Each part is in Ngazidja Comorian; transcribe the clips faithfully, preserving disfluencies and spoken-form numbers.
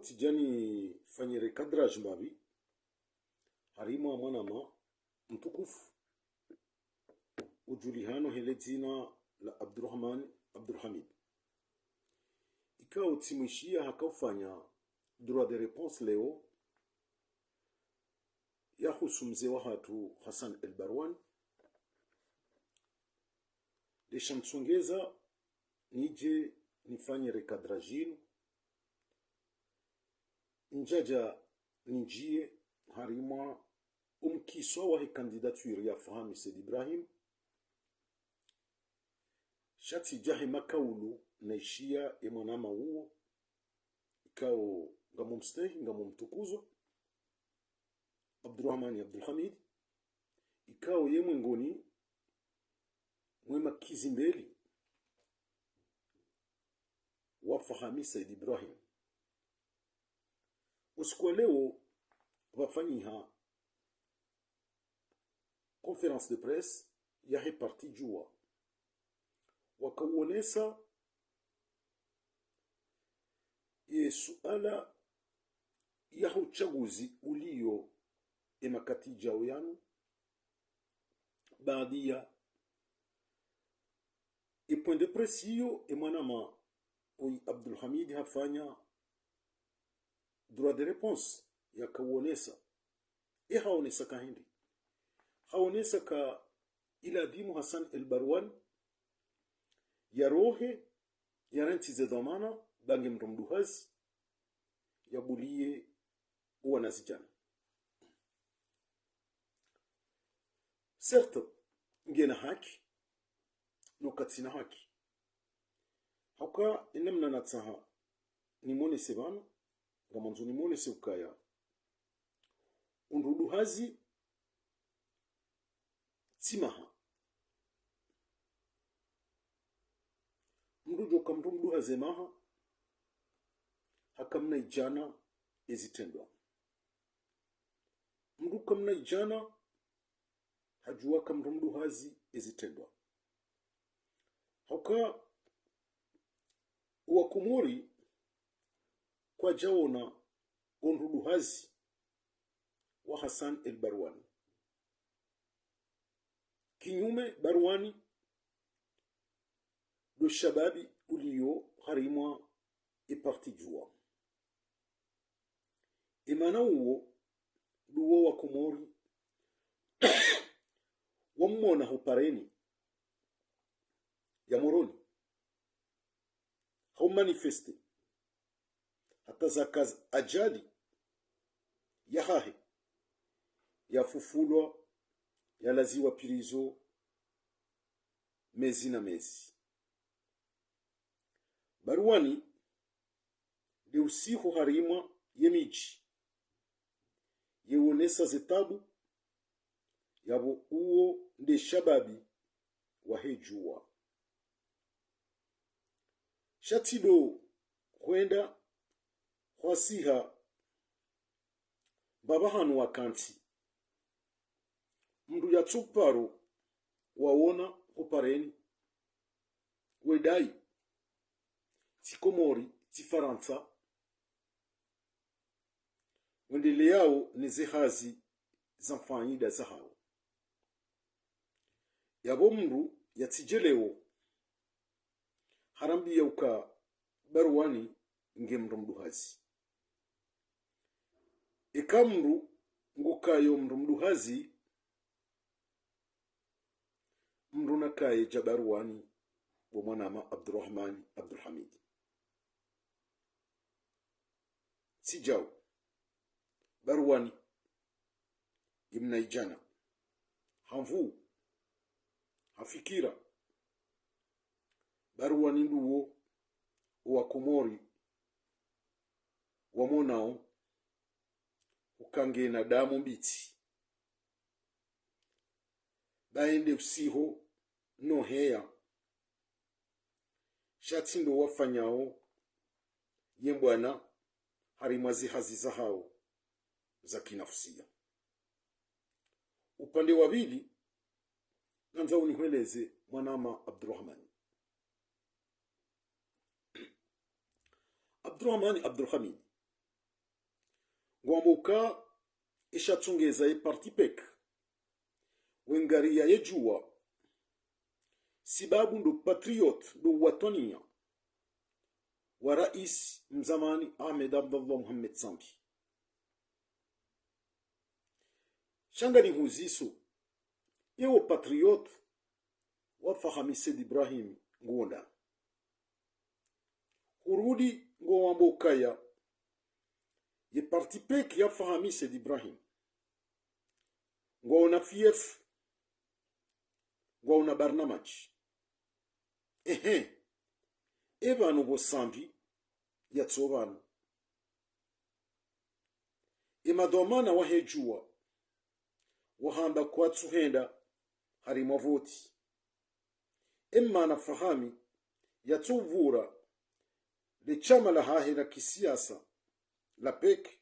Tsidja nifanye recadrage mbapvi harimwa mwanama mtukufu udjulihano he le dzina la Abdurahman Abdulhamid. Ikao tsimwishiya haka ufanya droit de réponse leo yahusu mze wahatru Hassan El Barwani. Ndesha ntsongeza nidje nifanye recadrage inu. Ndjadja nindjiye harimwa umkiswa wahe candidature ya Fahami Said Ibrahim. Sha tsidja he makaulu naishiya ye mwanama uwo, ikao ngamumstehi, ngamumtukuzo, Abdurahmani Abdulhamid, ikao ye mwengoni mwe makizi mbeli wa Fahami Said Ibrahim. Usiku wa leo pvafanyiha conférence de presse yahe parti Juwa. Wakawonesa ye suala yaho utsaguzi uliyo ye makati djao yanu, baadhiya ye point de presse iyo ye mwanama oyi Abdulhamid hafanya droit de réponse yakawonesa. Ye hawonesa ka hindri? Hawonesa ka iladhimu Hassan El Barwani yarohe, yarantsi ze dhwamana, ba nge mndru mduhazi, yabuliye owanazidjana. Certes, ngena haki, no katsina haki. Hauka ye namna natsaha nimonese pvanu, ngamwandzo nimonese ukaya undru uduhazi tsi maha. Mndru djoka mndru mduhazi maha, haka mna idjana ezitrendwa. Mndru ka mna idjana, hadjuwa ka mndru mduhazi ezitrendwa. Hauka owakomori kwadjaona ondru uduhazi wa Hassan El Barwani. Kinyume, Barwani ndo shababi uliyo harimwa ye parti Juwa. Ye mwana uwo ndo owakomori wamwona ho pareni ya Moroni, hau manifeste, hata zaka za ajali yahahe, yafufulwa, yalaziwa prison mezi na mezi. Barwani nde usiho harimwa ye midji, yewonesa ze tabu, yapvo uwo nde shababi wahe Juwa. Sha tsi ndo hwenda hwasiha mbapvi hanu wakantsi. Mndru yatsu paro wawona ho pareni, wedai, tsi Komori, tsi Farantsa, wendeleyao ne ze hazi za mfaida zahao. Yapvo mndru yatsidjeleo harambiya uka Barwani nge mndru mduhazi. Eka mndru ngukayo mndru mduhazi, mndru nakaye dja Barwani bo mwanama Abdurahmani Abdulhamid. Tsi djau. Barwani nge mna idjana, ha nvuu, ha fikira. Barwani ndo uwo owakomori wamwonao uka ngena damu mbitsi. Baye nde usiho no heya. Sha tsi ndo wafanyao ye mbwana harimwa ze hazi zahao za kinafusiya. Upande wa pvili, nandza unihweleze mwanama Abdurahmani. Abdurahmani Abdulhamid, wamba uka isha tsongeza ye parti pek, wengariya ye djuwa, sibabu ndo patriote, ndo watwaniya wa rais mzamani Ahmed Abdallah Mohamed Sambi. Sha nganihuziso, ewo patriote wa Fahami Said Ibrahim nguwo nda? Hurudi ngwawamba ukaya ye parti pek ya Fahami Said Ibrahim ngwawo na fief, ngwawo na barnamaj. Ehe, e pvanu pvo Sambi yatso pvanu. E madhwamana wahe djuwa wahamba kwatsu henda harimwa voti. E mana Fahami yatso pvura le shama lahahe la kisiasa la pek,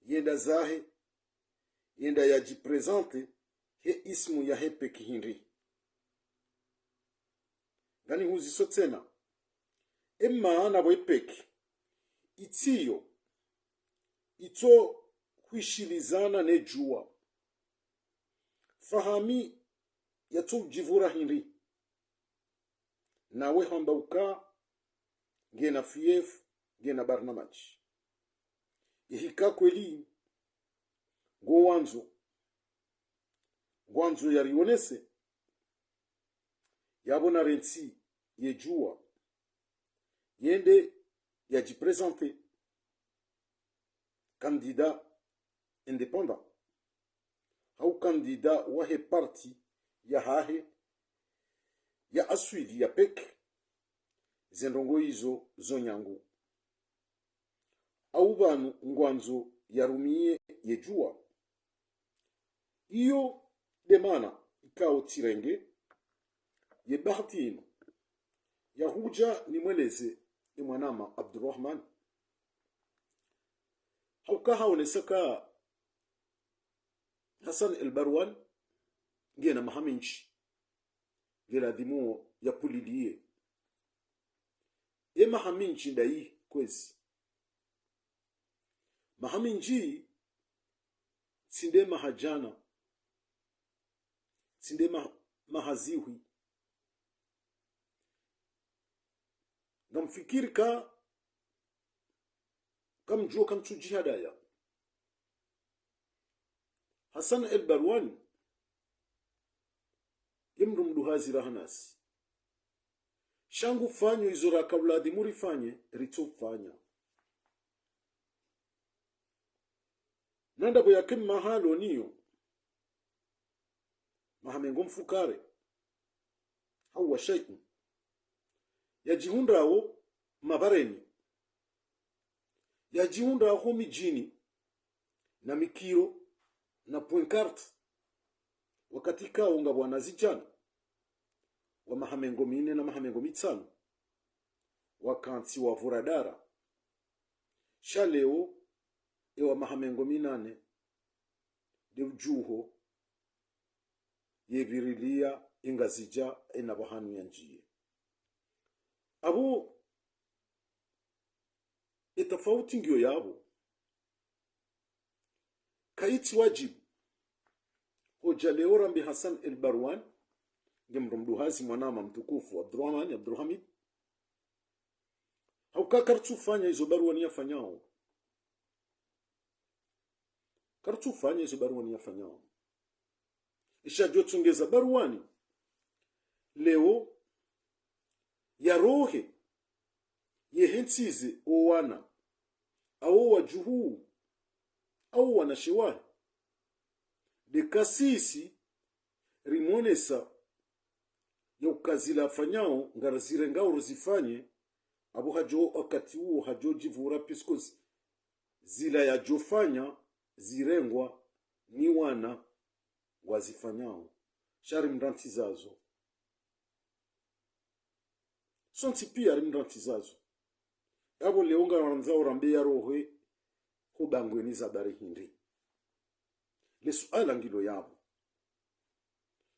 yenda zahe, yenda yadjiprezante he ismu yahe pek hindri. Nganihuziso tsena, e mana pvo e pek itsiyo itso hwishilizana ne djuwa, Fahami yatso udjipvura hindri? Nawe hamba uka ngena fief, ngena barnamaj. Ihika kweli ngwandzo, ngwandzo yarionese, yapvo na rentsi ye djuwa, yende yadjiprezante candidat indépendant, hau candidat wahe parti yahahe ya aswili ya pek, ze ndrongo izo zo nyangu. Au pvanu ngwandzo yarumiye ye djuwa? Iyo de mana ikao tsirenge ye bahati inu yahudja nimweleze e mwanama Abdurrahman. Hauka haonesa ka Hassan El Barwan ngena maha mindji, ngeladhimu yapvuliliye. E maha mindji ndayi kwezi? Maha mindji tsi nde maha djana, tsi nde ma-, maha zihwi. Ngamfikiri ka, kamdjuwa kamtsudjihadaya. Hassan El Barwan ye mndru mduhazi raha nasi. Sha ngufanyo izo raka uladhimu rifanye, ritsofanya. Na ndapvo yake maha lo niyo, maha mengo mfukare, hau wa shay'un, yadjihundrawo mabareni, yadjihundrawo midjini, na mikiro, na pancarte, wakati kao ngapvo wanazidjana wa maha mengo mine na maha mengo mitsanu, wakantsi wavura dara. Sha leo, ewa maha mengo minane, de udjuho, yepvirilia e Ngazidja ena pvahanu yandjiye. Apvo, e tafauti ngiyo yapvo. Kayitsi wadjibu hodja leo rambe Hassan El Barwan nge mndru mduhazi, mwanama mtukufu Abdurrahman, Abdulhamid, hauka karitsufanya izo Barwan yafanyao. Karitsufanya izo Barwan yafanyao. Isha djo tsongeza Barwan leo yarohe, yehentsize owana, awo wadjuhu, awo wanashe wahe. De ka sisi rimonesa yauka zila afanyao ngarizirengao rizifanye, apvo hadjo wakati uwo hadjo djivura, puisque zila yadjofanya zirengwa ni wana wazifanyao. Sha rimrantsi zazo. Sontsi pia rimrantsi zazo. Yapvo leo ngarandzao rambe yarohe ho bangweni za bari hindri. Le suala ngilo yapvo.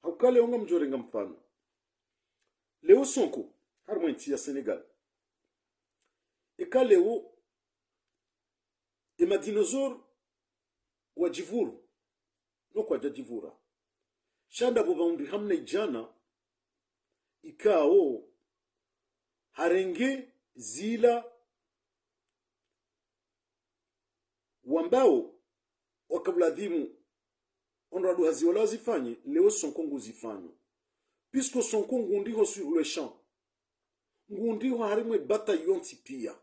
Hauka leo ngamdjorenga mfano. Leo Sonko, harimwa entsi ya Sénégal. Eka leo e ma dinosaures wadjivuru, no kwadjadjivura. Sha ndapvo pvahundri hamna idjana ikao harenge zila wambao waka uladhimu ondro waduhazi wala wazifanye, leo Sonko nguzifanyo. Puisque Sonko ngundiho sur le champ. Ngundiho harimwa e bataille yontsi pia.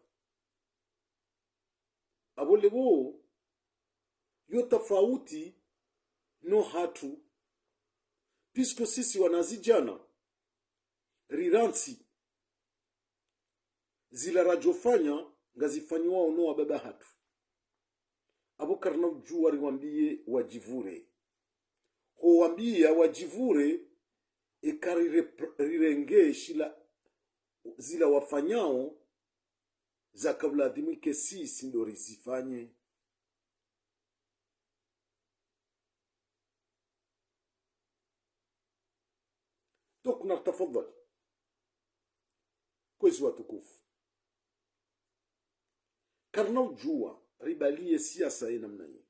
Apvo leo yo tafauti no hatru. Puisque sisi wanazidjana, rirantsi zila radjofanya ngazifanyiwao no wababa hatru. Apvo karina udjuwa riwambiye wadjivure. Ho wambiya wadjivure, eka rire-, rirenge shila zila wafanyao, zaka uladhimu ike sisi ndo rizifanye. Donc, na tafadhali, kwezi watukufu, karina udjuwa ribaliye siasa ye namna yi.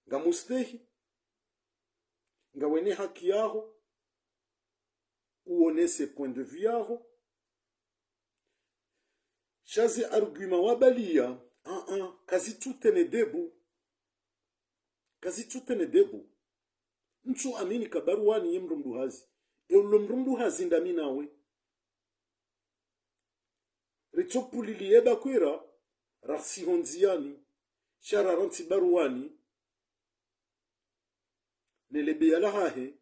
Ngamustehi, ngawena haki yaho, uonese point de vue yaho. Sha ze argument wabaliya, ah, ah, kazitsu tenir debout. Kazitsu tenir debout. Ntsu amini ka Baruwani ye mdru mduhazi. E ulo mdru mduhazi ndami nawe. Ritsopvulili ye Bakwera, rasi ho ndziyani, sha rarantsi Baruwani, ne lebeya lahahe,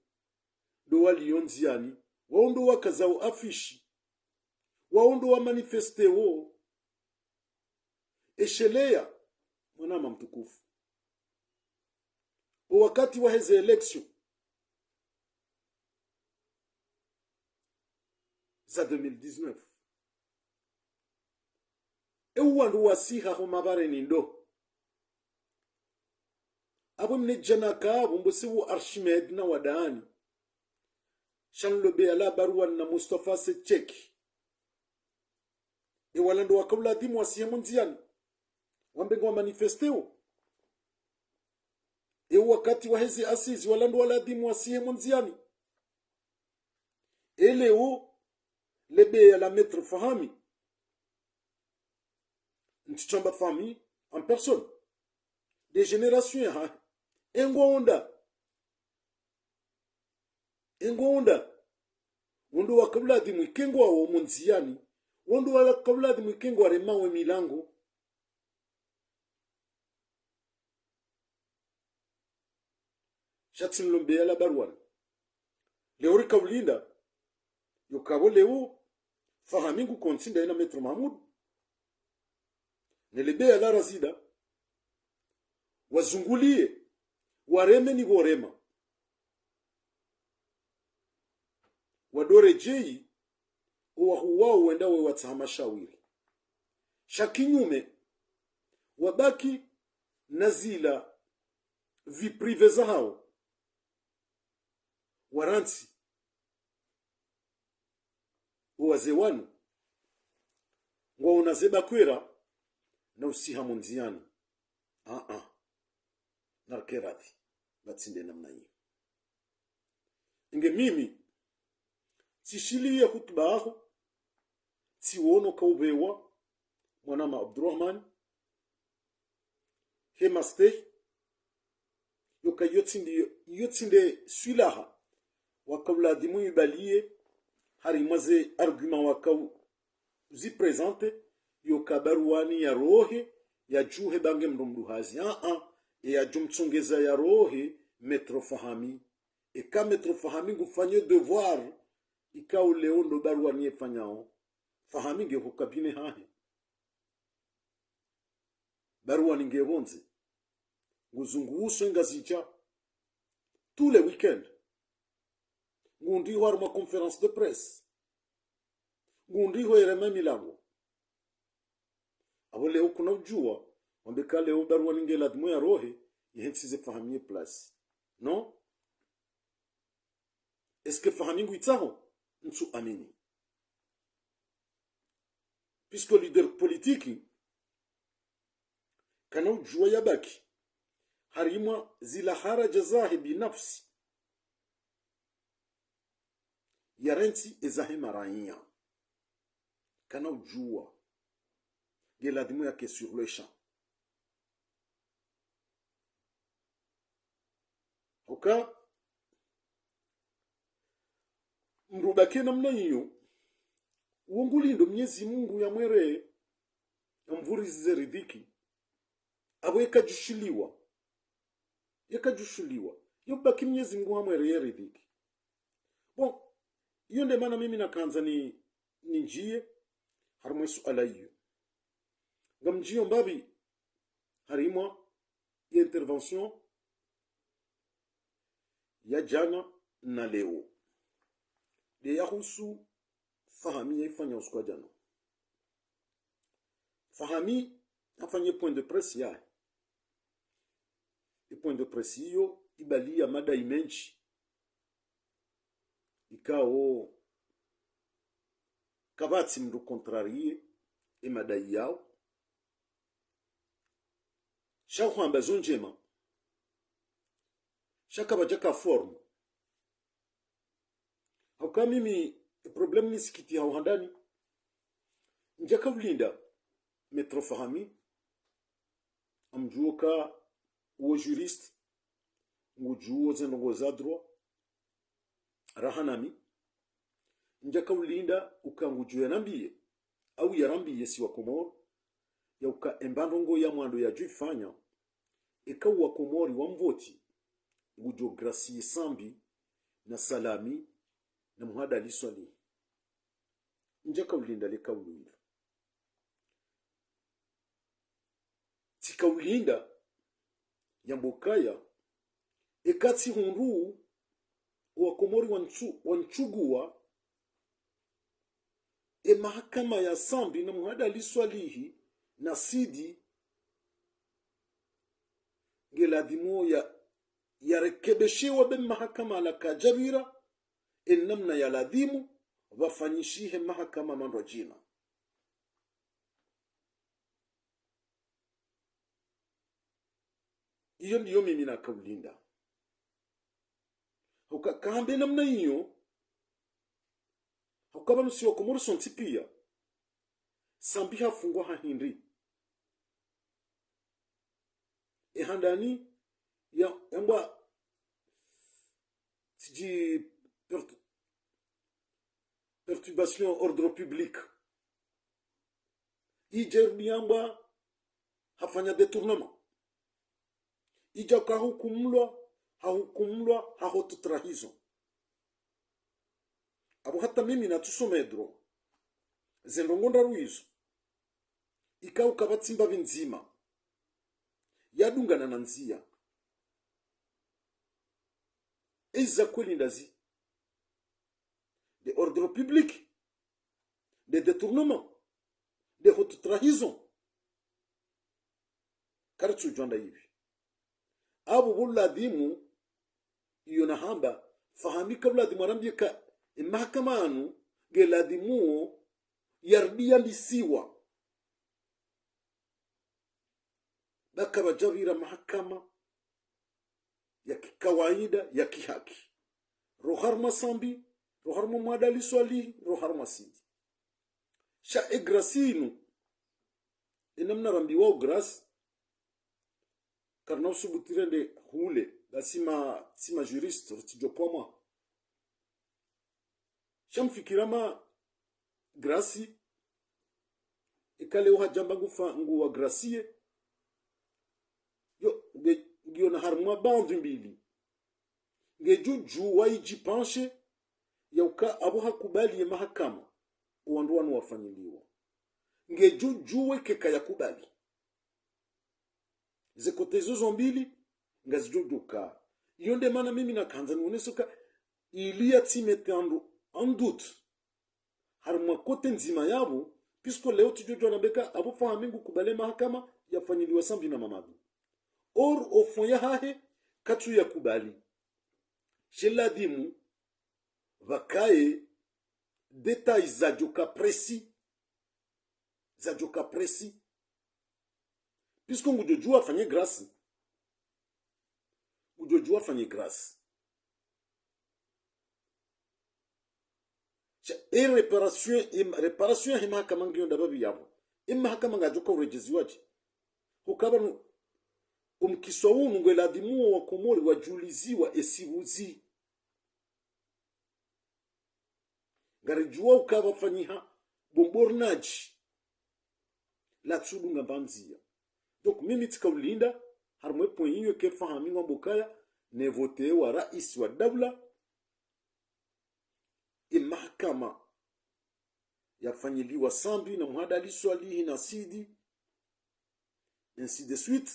ndo waliyo ndziyani, wao ndo wakazao affiche, wao ndo wamanifesteo. Esheleya, mwanama mtukufu. O wakati waheze élection za deux mille dix-neuf. E wandru wasiha ho mabareni ndo. Apvo mnedjana ka apvo mbose wo Archimède na wandani. Sha nlo lebeya la Baruwani na Mustafa Secheki. E wala ndo waka uladhimu wasihe mo ndziyani, wambe ngwamanifesteo. E wakati waheze assises, wala ndo waladhimu wasihe mo ndziyani. E leo, lebeya la Maître Fahami, ntsi tsamba Fahami en personne, de génération yahahe, e ngwaonda. E ngwaonda. Wo ndo waka uladhimu ike ngwawo mo ndziyani. Wo ndo wala ka uladhimu ike ngwaremao e milango. Sha tsi nlo lebeya la Baruwani. Leo rika ulinda, yo ka apvo leo, Fahami ngukontsi ndaye na Maître Mahamudu, ne lebeya la Razida, wazunguliye, wareme ni pvo warema. Wado redjeyi, o wahuwao wenda we watsaha mashawiri. Sha kinyume, wabaki na zila vie privée zahao. Warantsi. O wazee wanu, ngwaona ze Bakwera na usiha mo ndziyani. Ah, ah. Narike radhi, ba tsi nde namna yi. Inge mimi, tsishiliye hutuba yaho, tsiwono ka ubewa, mwanama Abdurahman, he mastehi, yo ka yo tsi nde, yo tsi nde swilaha, waka uladhimu ibaliye, harimwa ze argument waka u-, zi présenter, yo ka Baruwani ya rohe, ya djuhe ba nge mdru mduhazi. Ah, ah, e ya djumtsongeza ya rohe, Maître Fahami. Eka Maître Fahami ngufanyo devoir, ikao leo ndo Baruwani ye fanyao. Fahami nge ho cabinet hahe. Baruwani nge pvondze. Nguzunguso Ngazidja tous les week-ends. Ngundiho harumwa conférence de presse. Ngundiho erema milango. Apvo leo kuna udjuwa, wambe ka leo Baruwani nge ladhimu ya rohe, yehentsi ze Fahami ye place. Non? Est-ce que Fahami ngu itsaho? Ntsu amini. Puisque leader politique, Kana udjuwa yabaki harimwa zila haraja zahe binafsi, yarantsi ezahe maraiya. Kana udjuwa. Nge ladhimu yake sur le champ. Hauka mdru baki namna iyo, uwo ngulindo Mnyezi Mungu yamwere, yamvurizize ridhiki. Apvo yeka djushiliwa. Yeka djushiliwa. Yo baki Mnyezi Mungu hamwere ye ridhiki. Bon, iyo nde mana mimi nakandza ni, ninjiye harimwa suala iyo. Ngamnjiyo mbapvi harimwa ye intervention ya jana na leo. Nde yahusu Fahami yaifanya usiku wa jana. Fahami hafanya point de presse yahe. E point de presse iyo ibaliya madai mendji. Ikao kapvatsi mdru contrarier e madai yao. Sha hwamba zo ndjema. Sha kapvadjaka forme. Hauka mimi, problème nisikitiha handani. Ndjaka ulinda Maître Fahami. Ngamdjuo ka uwo juriste. Ngudjuo ze ndrongoo za droit. Raha nami. Ndjaka ulinda uka ngudjuo yanambiye. Au yarambiye si wa Komori. Ya uka emba ndrongoo ya mwando yadjo ifanya. Eka wa Komori wamvoti. Ngudjo gracier Sambi na Salami na Mhadali Swalihi. Ndjaka ulinda leka ulinda. Tsika ulinda yamba ukaya, eka tsi hundru wa Komori wantsu-, wantsuguwa, e mahakama ya Sambi na Mhadali Swalihi na Sidi, nge ladhimu ya, yarekebeshewa be mahakama la kadjapvira, e namna ya ladhimu, pvafanyishihe mahakama mandrwadjina. Iyo ndiyo mimi naka ulinda. Hauka, kahambe namna iyo, hauka pvanu si wa Komori sontsi piya. Sambi hafungwa ha hindri. E handani ya, yambwa tsidji pertu-, perturbation ordre public. Idja irudi yambwa hafanya détournement. Idja kahukumulwa, hahukumulwa ha haute trahison. Apvo hata mimi natsusome droit. Ze ndrongoo ndraru izo. Ikao kapvatsi mbapvi ndzima yadungana na ndziya. Eza kweli ndazi. Nde ordre public, nde détournement, nde haute trahison. Karitsudjuwa nda ipvi. Apvo pvo ladhimu, iyo nahamba, Fahami ka pvo ladhimu arambiye ka, e mahakama yanu, nge ladhimu yarudi yambisiwa. Ba kapvadjapvira mahakama ya kikawaida, ya kihaki. Ro harumwa Sambi, ro harumwa Mhadali Swalihi, ro harumwa Sidi. Sha e grâce inu, e namna rambiwao grâce, karina usubutu rende hule, ba si ma, si ma juriste, ritsidjo pvamwa. Sha mfikira ma grâce, eka leo hadjamba ngufa, nguwa gracier. Yo, nge, ngiyo na harumwa bandhu mbili. Ngedjudjuwa idjipanshe, ya uka apvo hakubali ye mahakama, owandru wanu wafanyiliwa. Ngedjudjuwa eka yakubali. Ze côté zo zo mbili, ngazidjodjoka. Iyo nde mana mimi nakandza nionese uka, ili yatsi mettre en, en doute. Harumwa côté ndzima yapvo, puisque leo tsidjodjuwa namba eka apvo Fahami ngukubali mahakama yafanyiliwa Sambi na Mamadu. Or, au fond yahahe, katsu yakubali. She ladhimu, pvakaye, détails zadjoka précis, zadjoka précis. Puisque ngudjo djuwa afanye grâce. Ngudjo djuwa afanye grâce. Sha, e réparation, e ma-, réparation yahe mahakama ngiyo ndapvi yapvo. E mahakama ngadjoka uredjeziwa dje. Hukaya pvanu, omkiswa unu ngwe ladhimu wa Komori wadjuliziwa esibuzi. Ngaridjuwa ukaya pvafanyiha bombornage la tsudunga mbandziya. Donc, mimi tsika ulinda, harumwa e point iyo ke Fahami ngwambo ukaya, ne vote wa raisi wa daula, e mahakama yafanyiliwa Sambi na Muhammad Ali Swalihi na Sidi, ainsi de suite,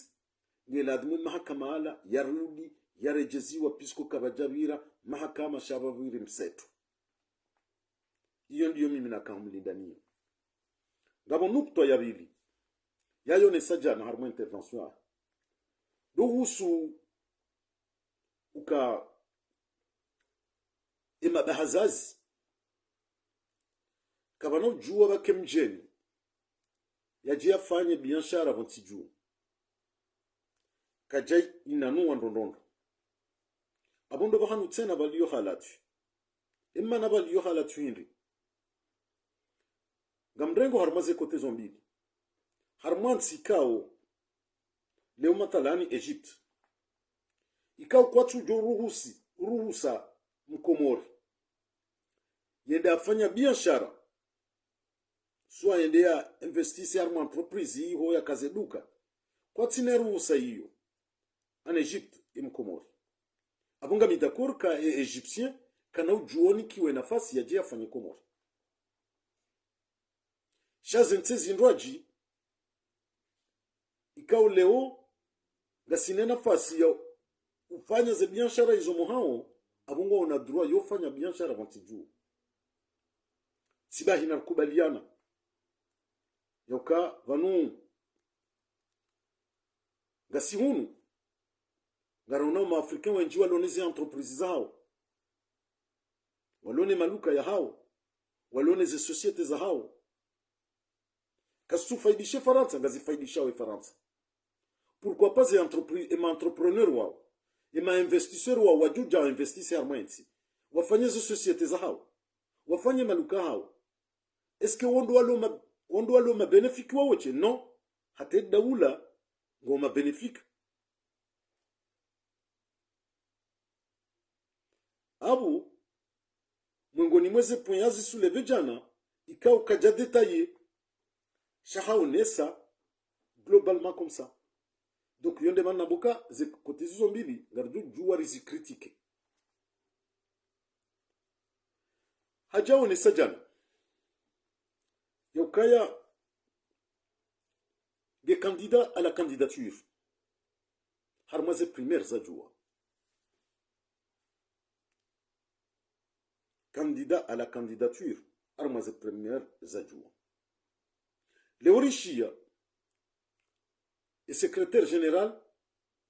nge ladhimu e mahakama yala yarudi, yaredjeziwa, puisque kapvadjapvira mahakama sha pvapviri mseto. Iyo ndiyo mimi naka humlindaniya. Ngapvo nukutwa ya pvili, yayonesa djana harumwa intervention yahe. Ndo uhusu uka e mabahazazi kapvana udjuwa pvake mdjeni yadje yafanye biashara pvontsi dju. Kadja inanuwa ndrondrondro. Apvo ndo pvahanu tsena pvaliyo halatwi. E mana pvaliyo halatwi hindri? Ngamrengo harumwa ze côté zo mbili. Harumwa ntsi ikao, leo mathalani Egypte. Ikao kwatsudjo ruhusi, ruhusa Mkomori yende afanya biashara, swa yende ya investise harumwa entreprise iho yakaze duka. Kwatsina ruhusa iyo, en Egypte, e Mkomori. Apvo ngami d'accord ka e Égyptien kana udjuwa unikiwe nafasi yadje yafanye Komori. Sha ze ntsi zindrwadji, ikao leo ngasina nafasi ya ufanya ze biashara izo mwahawo, apvo ngwaona droit yo ufanya biashara pvontsi dju. Tsi bahi narikubaliana ya uka pvanu ngasi hunu, ngarona o ma Africains wendji walo ne ze entreprise zahawo, walo ne maduka yahawo, walo ne ze société zahawo. Kazitsufaidisha e Farantsa, ngazifaidishao e Farantsa. Pourquoi pas ze entrepri-, e ma entrepreneur wawo, e ma investisseur wawo wadjudja wa investise harumwa e ntsi, wafanye ze société zahawo, wafanye maduka yahawo? Est-ce que wo ndo walo ma-, wo ndo walo ma bénéfique wawo she? Non. Hata e daula ngo ma bénéfique. Apvo, mwengoni mwa ze point yazi soulevé djana, ikao kadja détaillé, sha haonesa globalement comme ça. Donc, yo nde mana nambo uka ze côté zizo mbili, ngaridjo djuwa rizi critiqué. Hadja onesa djana ya ukaya nge candidat à la candidature harumwa ze primaire zadjuwa. Candidat à la candidature harumwa ze primaire zadjuwa. Leo rishiya e secrétaire général,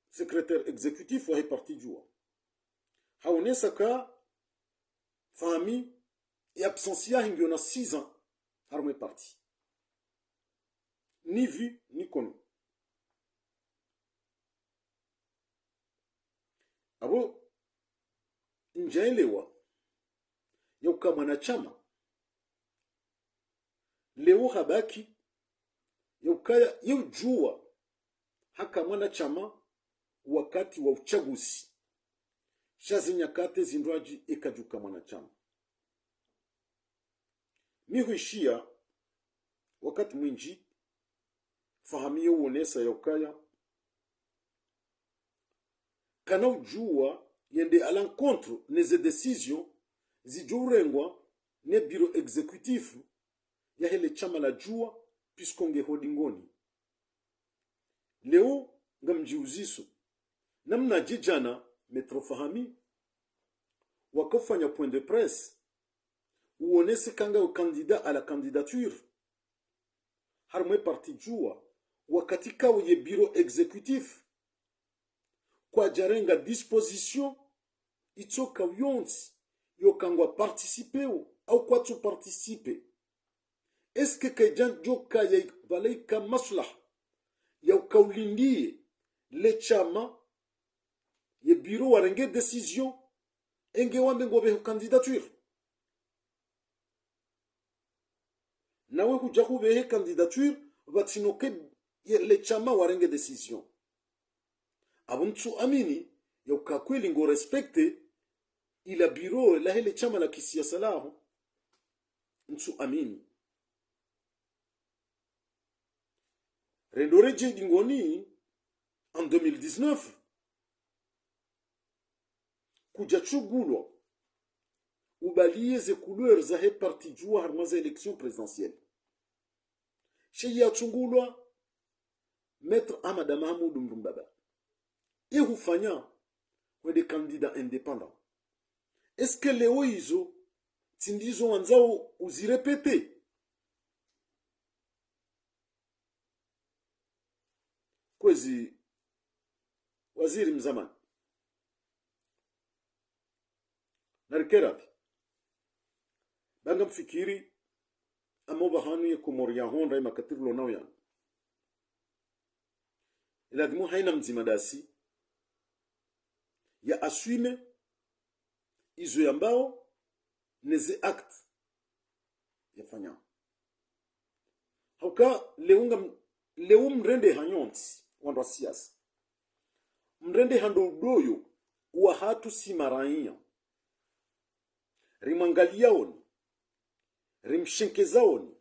secrétaire exécutif wahe parti djuwa, haonesa ka Fahami, e absence yahe ngiyo na six ans harumwa e parti. Ni vu, ni connu. Apvo ndjaelewa ya uka mwanashama leo habaki ya ukaya ye udjuwa haka mwanashama wakati wa uchaguzi. Sha ze nyakati zindrwadji eka djuka mwanashama. Mi huishiya wakati mwindji Fahami yo uonesa ya ukaya kana udjuwa yende à l'encontre ne ze décision zidjo urengwa ne bureau exécutif yahe le shama la djuwa, puisque nge ho dingoni. Leo ngamdjiuziso namnadje djana Maître Fahami wakofanya point de presse uonese ka ngawe candidat à la candidature harumwa e parti djuwa, wakati kawo ye bureau exécutif kwadjarenga disposition itsoka yontsi yoka ngwa participeo au kwatsu participe. Est-ce que kaidjandjo kaya pvala ika maslaha ya uka ulindiye le shama, ye bureau warenge décision, enge wambe ngo pveho candidature. Nawe hudja hupvehe candidature, pvatsina uka ye le shama warenge décision. Apvo ntsu amini ya uka kweli ngo respecte ila bureau lahe le shama la kisiyasa laho. Ntsu amini. Rendo redje dingoni, en deux mille dix-neuf, kudja tsungulwa ubaliye ze couleur zahe parti Juwa harumwa ze élection présidentielle. She ya tsungulwa Maître Ahmada Mahamudu Mrumbaba. Ye hufanya hwende candidat indépendant. Est-ce que leo izo tsi ndizo wandzao uzirépéter? Kwezi, waziri mzamani. Narikeravi. Ba ngamfikiri, amba pvahanu ye Komori ya hondra ye makati rilo nayo yanu, ilazimu haina mdzima dasi ya assume izo yambao ne ze acte yafanya. Hauka leo nga m-, leo mrende hanyu ntsi, wandru wa siyasa. Mrende ha ndo udoyo wa hatru si maraiya. Rimwangaliyaoni, rimshenkezaoni.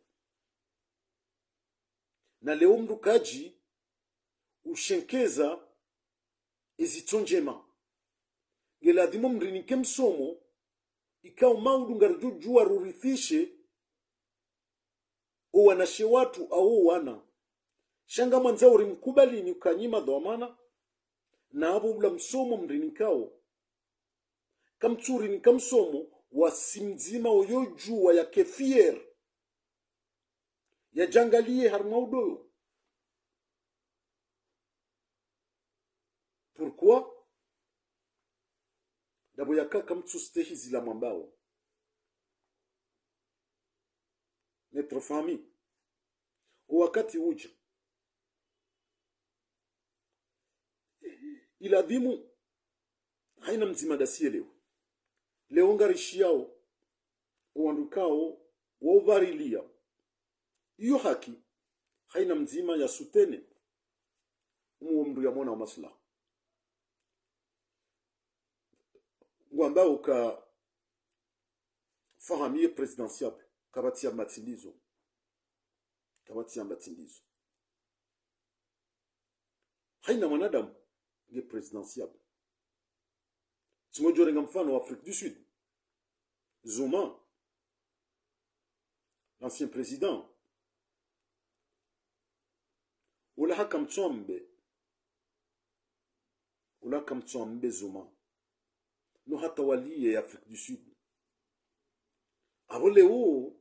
Na leo mndru kadji ushenkeza ezitso ndjema. Ngeladhimu mrinike msomo, ikao maudu ngaridjo djuwa rurithishe owanashe watru awo wana. Sha ngamwandzao rimkubalini uka nyi madhwamana, na apvo ula msomo mrinikao, kamtsurinika msomo wa si mdzima oyo djuwa yake fier, yadjangaliye harumwa udoyo. Pourquoi? Ndapvo yaka kamtsustehi zila mwambao. Notre famille. O wakati udja, iladhimu haina mdzima dasi yelewe. Leo ngarishiyao, owandru kao wauvariliya iyo haki, haina mdzima ya soutenir umu wo mndru yamona wa maslaha. Ngwambao uka famille présidentiable, kapvatsi yamba tsi ndizo. Kapvatsi yamba tsi ndizo. Haina mwanadamu nge présidentiable. Tsi ngodjo renga mfano wa Afrique du Sud. Zuma, l'ancien président. Ula haka mtswambe. Ula haka mtswambe Zuma. No hatawaliye Afrique du Sud. Apvo leo,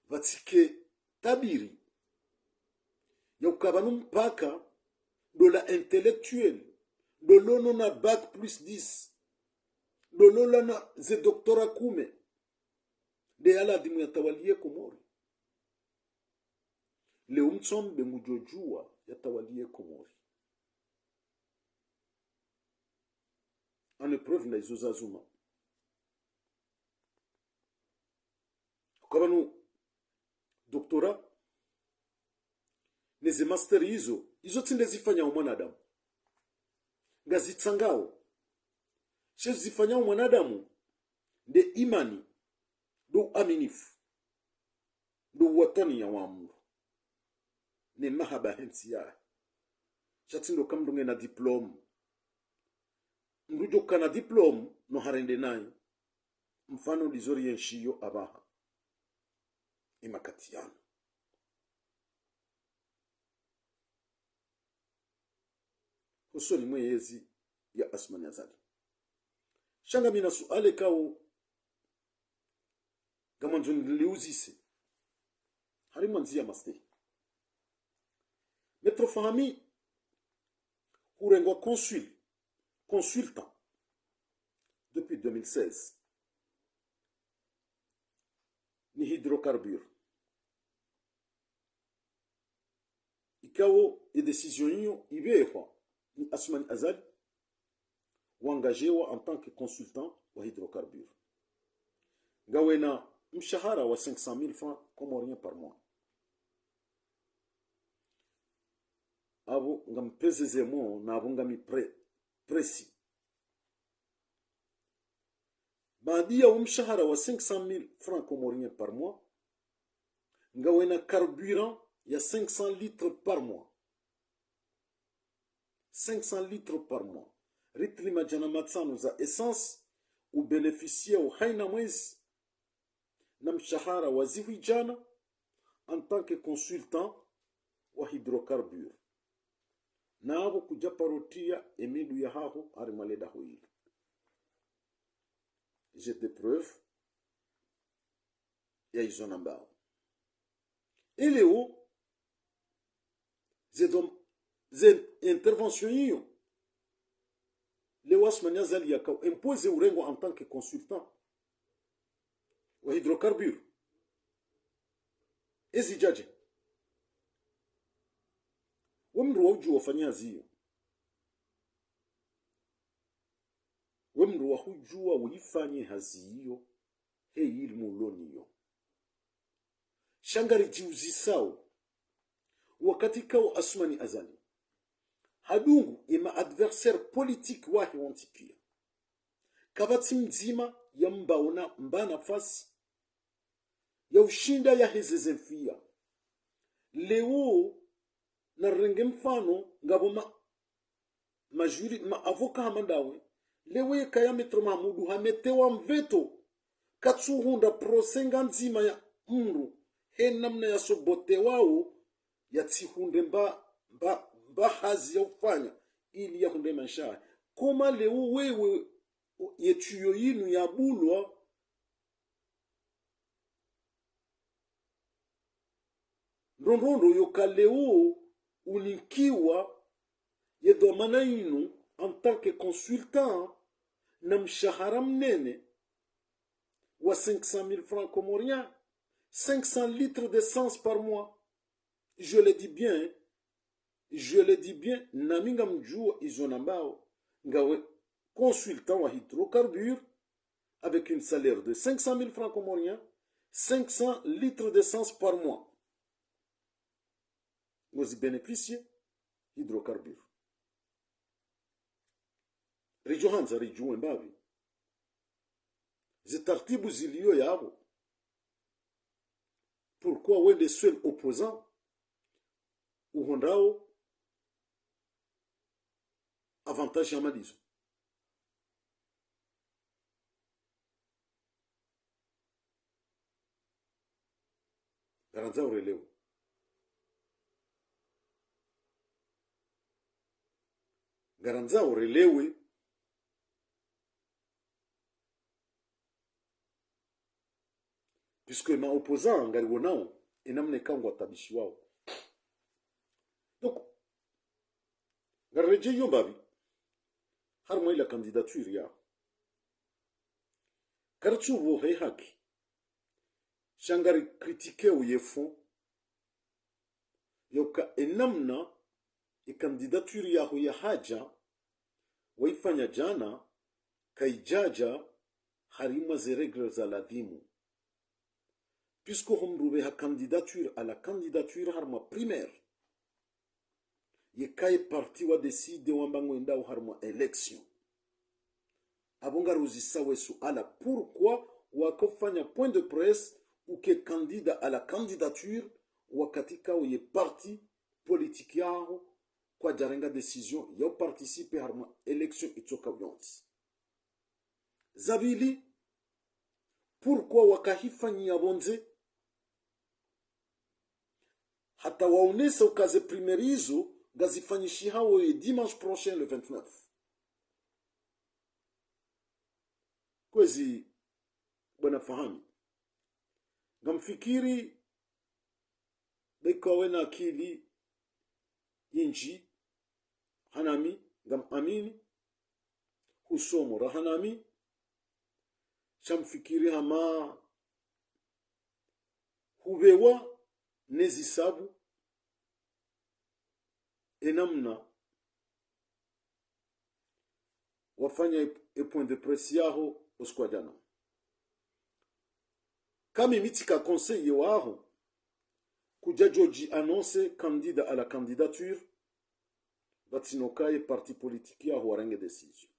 pvatsike tabiri ya uka pvanu mpaka ndo la intellectuel, ndo lono na bac plus dix, ndo lola na ze doctorat kume, nde yaladhimu yatawaliye Komori. Leo mtswambe ngudjo djuwa yatawaliye Komori. En épreuve nda izo za Zuma. Uka pvanu doctorat, ne ze master izo, izo tsi nde zifanyao mwanadamu. Ngazitsangao. She zifanyao mwanadamu, nde imani, ndo uaminifu, ndo uwatwaniya wa mndru, ne mahaba he ntsi yahe. Sha tsi ndo uka mndru ngena diplôme. Mndru djo kana diplôme, no harende nayi. Mfano ndizo rienshiyo apvaha. Imakati yanu. Hosoni mwe yezi ya Assoumani Azali. Sha ngamina suala kao ngamwandzo niliuzise. Harimwa ndziya mastehi. Maître Fahmi hurengwa consul, consultant, depuis deux mille seize. Ni hydrocarbures. I ikao ye décision iyo ibehwa ni Assoumani Azali, wa engagéwa en tant que consultant wa hydrocarbures. Ngawena mshahara wa cinq cent mille francs comoriens par mois. Apvo ngam précisément, na apvo ngami pré-, précis. Baada ya wo mshahara wa cinq cent mille francs comoriens par mois, ngawena carburant ya cinq cents litres par mois. Cinq cents litres par mois. Litri madjana matsanu za essence, ubénéficiéo haina mwezi, na mshahara wa zihwi djana, en tant que consultant wa hydrocarbures. Na apvo kudja paro tiya emindru yahaho harimwa le daho ilo. J'ai des preuves ya izo nambao. Eleo, ze dom-, ze intervention iyo, leo Assoumani Azali yaka imposé urengwa en tant que consultant wa hydrocarbures. Ezi djadje. We mndru wa udjuwa ufanya hazi iyo. We mndru wa udjuwa uifanye hazi iyo, he ilmu ulo nayo. Sha ngaridjiuzisao, wakati kao Assoumani Azali hadungu ema adversaires politiques wahe wontsi piya, kapvatsi mdzima yambaona mba nafasi ya ushinda yaheze ze mfiya. Leo, narenge mfano, ngapvo ma-, majuri, ma avocat hama ndawe. Leo yeka ya Maître Mahamudu hametewa mveto, katsuhundra procès nga ndzima ya mndru, he namna yasobotewao, yatsihundre mba, mba, mba hazi ya ufanya, ili yahundre maesha yahe. Koma leo wewe, ye tuyau yinu yabulwa, ndrongoo ndo yoka leo unikiwa ye dhwamana yinu en tant que consultant na mshahara mnene wa cinq cent mille francs comoriens, cinq cents litres d'essence par mois. Je le dis bien, je le dis bien, nami ngamdjuwa izo nambao, ngawe consultant wa hydrocarbures avec une salaire de cinq cent mille francs comoriens, cinq cents litres d'essence par mois. Ngozi bénéficier hydrocarbures. Ridjo handza ridjuwe mbapvi ze taratibu zilio yapvo. Pourquoi we nde seul opposant uhundrao avantage hama ndizo? Ngarandzao urelewe. Ngarandzao urelewe. Puisque ma opposants ngariwonao enamna ikao ngwatabishiwao. Donc, ngariredjeyo mbapvi harimwa ila candidature yaho. Karitsuvo he haki, sha ngari critiqueo ye fond, yoka enamna e candidature yaho yahadja, waifanya djana, kaidjadja harimwa ze règles za ladhimu. Puisque ho mndru uveha candidature à la candidature harimwa primaire, yeka ye parti wa décidé wamba ngwendao harimwa élection. Apvo ngariuzisao we suala, pourquoi wakofanya point de presse uke candidat à la candidature, wakati ikao ye parti politique yaho kwadjarenga décision ya uparticiper harimwa élection itsoka uyontsi? Za pvili, pourquoi wakahifanyia pvondze hata waonesa uka ze primaires izo ngazifanyishihao ye dimanche prochain, le vingt-neuf? Kwezi, bwana Fahami, ngamfikiri be eka wena akili nyindji hanami, ngamamini, husomo raha nami, sha mfikiri hama huvewa ne zisabu, enamna wafanya e, e point de presse yaho usiku wa djana. Kami mi tsika conseiller waho, kudjadjo dji annoncer candidat à la candidature, pvatsina uka ye parti politique yaho warenge décision.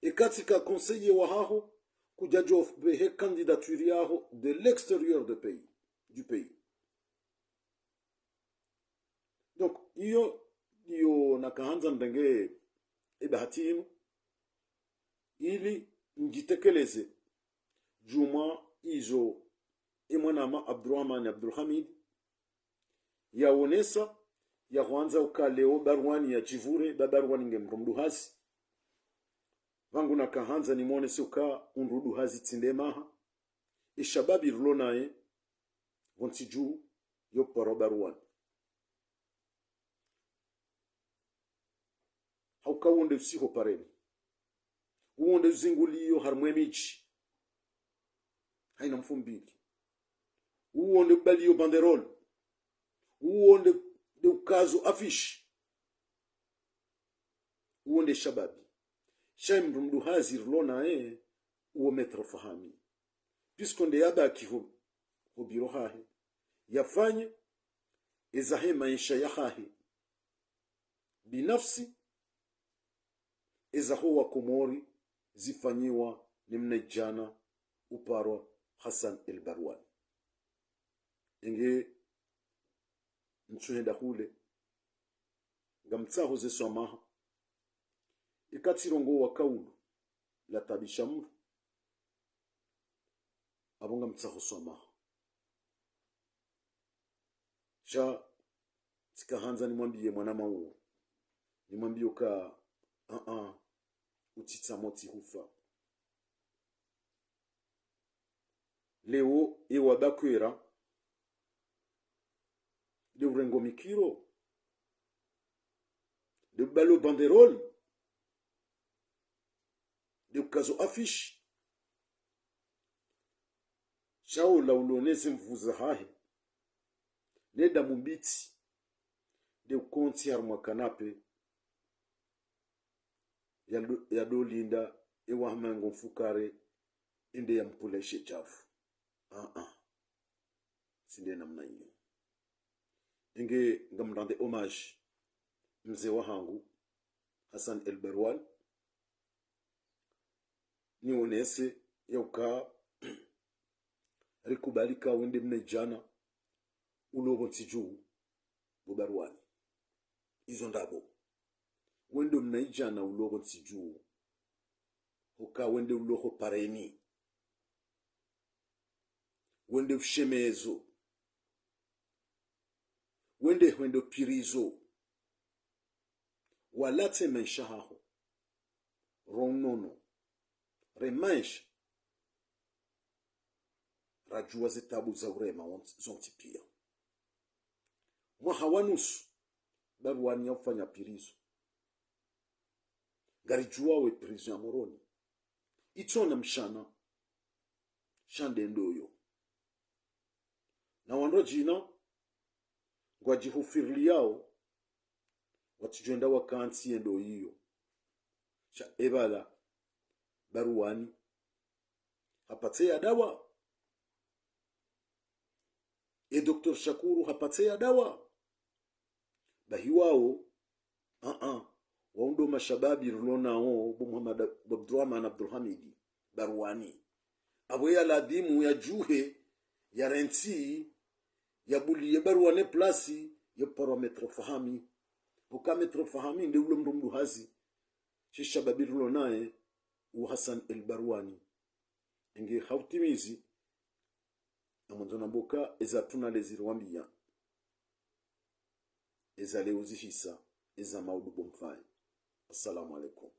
Eka tsika conseiller wahaho, kudjadjo pvehe candidature yaho de l'extérieur de pays, du pays. Donc, iyo, iyo nakahandza ndrenge e bahati inu, ili ndjitekeleze djumwa izo e mwanama Abdurahman Abdulhamid yaonesa, yahwandza uka leo Barwani yadjivure, ba Barwani nge mdru mduhazi. Pvangu nakahandza nimwonese uka undru duhazi tsi nde maha. E shababi rilo naye, pvontsi dju yo paro Barwani. Hauka uwo nde usiho pareni. Uwo nde uzinguliyo harimwa e midji. Haina mfumbili. Uwo nde ubaliyo banderole. Uwo nde, nde ukazo affiche. Uwo nde shababi. Sha e mdru mduhazi rilo naye, uwo Maître Fahami. Puisque nde yabaki ho, ho biro hahe, yafanye ezahe maesha yahahe binafsi, ezaho Wakomori zifanyiwa ni mnaidjana uparwa Hassan El Barwani. Enge ntsuhenda hule, ngamtsaho ze swamaha. Eka tsirongowa kaulu la tabisha mdru, apvo ngamtsaho swamaha. Sha tsikahandza nimwambiye mwanama uwo, nimwambiye uka, a-a, utsitsa motsi hufa. Leo ewa bakwera, nde urengo mikiro, nde ubalo banderole, nde ukazo affiche. Sha ola uloneze mvu zahahe, ne damu mbitsi, nde ukontsi harimwa canapé, yado, yadolinda ewa hama ngo mfukare, ende yampuleshe shavu. A-a. Tsi nde namna iyo. Enge ngamrande hommage mze wahangu, Hassan El Barwani. Nionese yauka rikubali ka wende mnaidjana ulo pvontsi dju bo Barwani. Izo ndrabo. Wende mnaidjana ulo pvontsi dju, hoka wende ulo ho pareni. Wende ushemezo. Wende hwendo pirizo. Walatse maesha haho. Ro unono. Re maesha. Radjuwa ze tabu za urema won-, zontsi pia. Mwaha wa nusu, Barwani yaufanya pirizo. Ngaridjuwa we pirizo ya Moroni. Itsona mshana, sha nde ndoyo. Na wandru wadjina, ngwadjihufiriliyao, watsidjwenda wakantsi yendo iyo. Sha ebala, Barwani, hapatse ya dawa. E Docteur Shakuru hapatse ya dawa. Bahi wao, a-a, wao ndo mashababi rilo nao, bo Muhammad, bo Abdurahman Abdulhamidi, Barwani. Apvo ya ladhimu yadjuhe, yarentsi, yabuliye Barwani place, yaparwa Maître Fahami. Hoka Maître Fahami, nde ulo mdru mduhazi. She shababi rilo naye, u Hassan El Barwani. Enge hautimizi, amwandzo nambe uka eza tsunalezi riwambiya, eza leo zihisa, eza maudu bo mfayi. Assalamu alaikum.